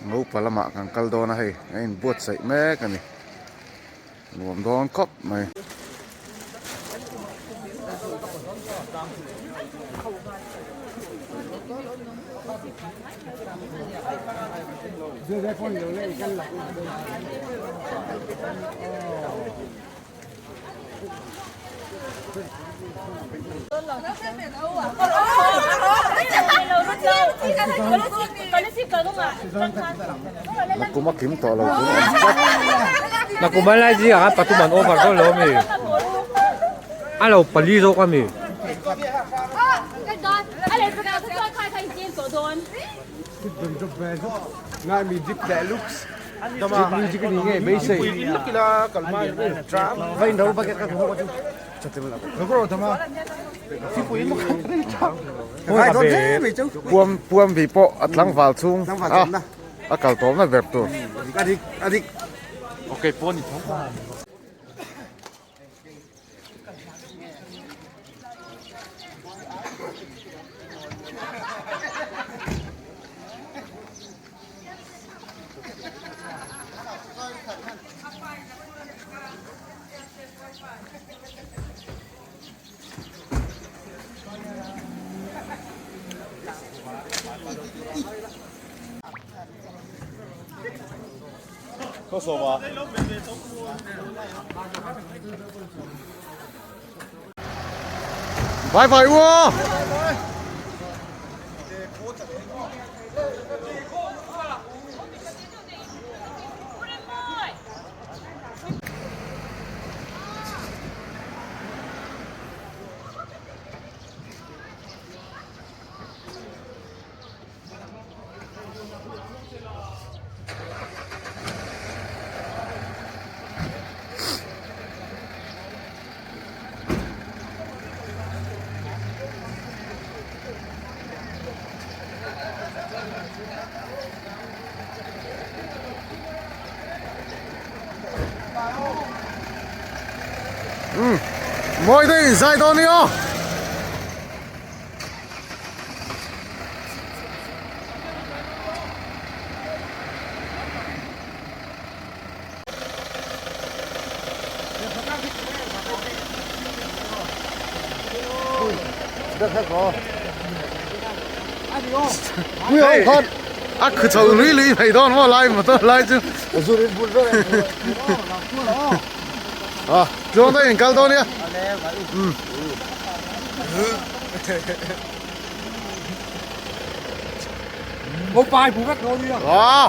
Ngopa lamah kan kal dawn a hei a inbuatsaih mek a ni nuam dawn khawp mai. Nakum a kim tawh lo tur a awm tlat. Nakum a lai zingah khan pathum an over dawn lo ami? A lo pali zawk ami? Puam puam vi pawh a tlangval chhung a a kal tawpna ber tur. Bye bye u aw. Mawi daih in zai dawn i aw. A khu chho lui lui mai dawn maw lai motor lai chu a tluang daih in kal dawn nia Wow.